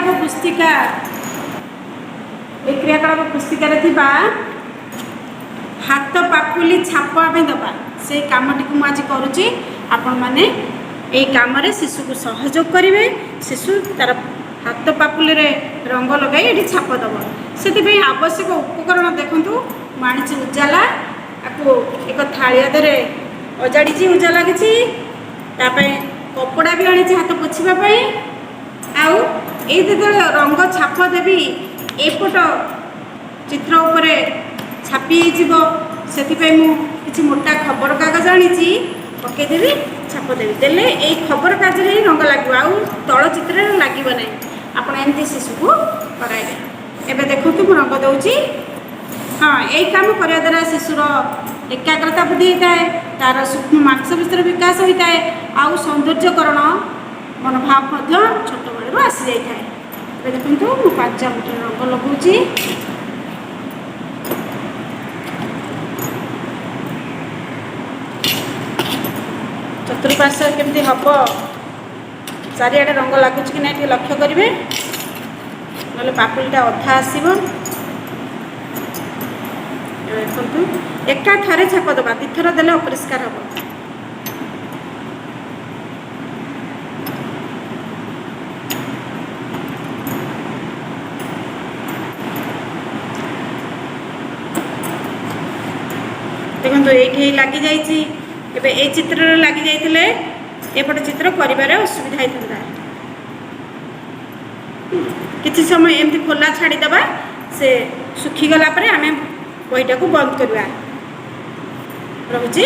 କ୍ରିୟାକଳାପ ପୁସ୍ତିକା, ଏଇ କ୍ରିୟାକଳାପ ପୁସ୍ତିକାରେ ଥିବା ହାତ ପାପୁଲି ଛାପ ଆମେ ଦେବା, ସେଇ କାମଟିକୁ ମୁଁ ଆଜି କରୁଛି। ଆପଣମାନେ ଏଇ କାମରେ ଶିଶୁକୁ ସହଯୋଗ କରିବେ। ଶିଶୁ ତାର ହାତ ପାପୁଲିରେ ରଙ୍ଗ ଲଗାଇ ଏଠି ଛାପ ଦେବ। ସେଥିପାଇଁ ଆବଶ୍ୟକ ଉପକରଣ ଦେଖନ୍ତୁ, ମୁଁ ଆଣିଛି ଉଜାଲା। ଆକୁ ଏକ ଥାଳିଆ ଦେହରେ ଅଜାଡ଼ିଛି ଉଜାଲା କିଛି। ତା ପାଇଁ କପଡ଼ା ବି ଆଣିଛି ହାତ ପୋଛିବା ପାଇଁ। ଆଉ ଏଇ ଯେତେବେଳେ ରଙ୍ଗ ଛାପ ଦେବି, ଏପଟ ଚିତ୍ର ଉପରେ ଛାପି ହେଇଯିବ, ସେଥିପାଇଁ ମୁଁ କିଛି ମୋଟା ଖବରକାଗଜ ଆଣିଛି, ପକାଇଦେବି, ଛାପ ଦେବି। ଦେଲେ ଏଇ ଖବରକାଗଜରେ ହିଁ ରଙ୍ଗ ଲାଗିବ, ଆଉ ତଳ ଚିତ୍ରରେ ଲାଗିବ ନାହିଁ। ଆପଣ ଏମିତି ଶିଶୁକୁ କରାଇବେ। ଏବେ ଦେଖନ୍ତୁ, ମୁଁ ରଙ୍ଗ ଦେଉଛି। ହଁ, ଏଇ କାମ କରିବା ଦ୍ୱାରା ଶିଶୁର ଏକାଗ୍ରତା ବୃଦ୍ଧି ହୋଇଥାଏ, ତା'ର ସୂକ୍ଷ୍ମ ମାଂସପେଶୀର ବିକାଶ ହୋଇଥାଏ, ଆଉ ସୌନ୍ଦର୍ଯ୍ୟକରଣ ମନୋଭାବ ମଧ୍ୟ ଛୋଟବେଳରୁ ଆସିଯାଇଥାଏ। ଏବେ ଦେଖନ୍ତୁ, ମୁଁ 5 ଆଙ୍ଗୁଠିର ରଙ୍ଗ ଲଗାଉଛି। ଚତୁଃପାର୍ଶ୍ୱ କେମିତି ହେବ, ଚାରିଆଡ଼େ ରଙ୍ଗ ଲାଗୁଛି କି ନାହିଁ ଟିକେ ଲକ୍ଷ୍ୟ କରିବେ, ନହେଲେ ପାପୁଲିଟା ଅଧା ଆସିବ। ଏବେ ଦେଖନ୍ତୁ, ଏକାଥରେ ଛାପ ଦେବା, ଦୁଇଥର ଦେଲେ ଅପରିଷ୍କାର ହେବ। ଦେଖନ୍ତୁ, ଏଇଠି ଲାଗିଯାଇଛି। ଏବେ ଏଇ ଚିତ୍ରରେ ଲାଗିଯାଇଥିଲେ ଏପଟ ଚିତ୍ର କରିବାରେ ଅସୁବିଧା ହେଇଥାନ୍ତା। କିଛି ସମୟ ଏମିତି ଖୋଲା ଛାଡ଼ିଦେବା, ସେ ଶୁଖିଗଲା ପରେ ଆମେ ବହିଟାକୁ ବନ୍ଦ କରିବା। ରହୁଛି।